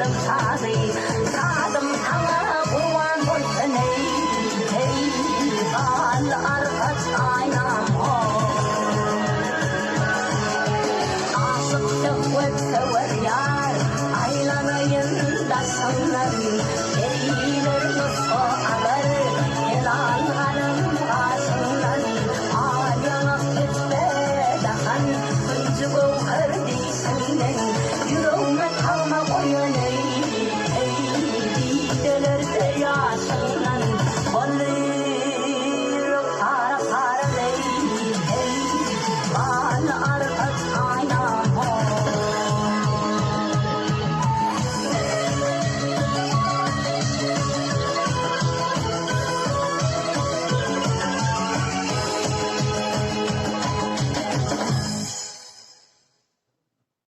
ýürek sazy. Sazym saňa gurban bolsun eý, eý, Bally argaç aýnam ho. Aşyk söhbet söwer ýar, aýlanaýyn daşyňdan, Periler nusga alar, helal galam gaşyňdan, Al ýaňak hütbe dahan, hünji göwher dişiňden, Ýüregime tagma goýan eý, eý, didelerde ýaşyňdan.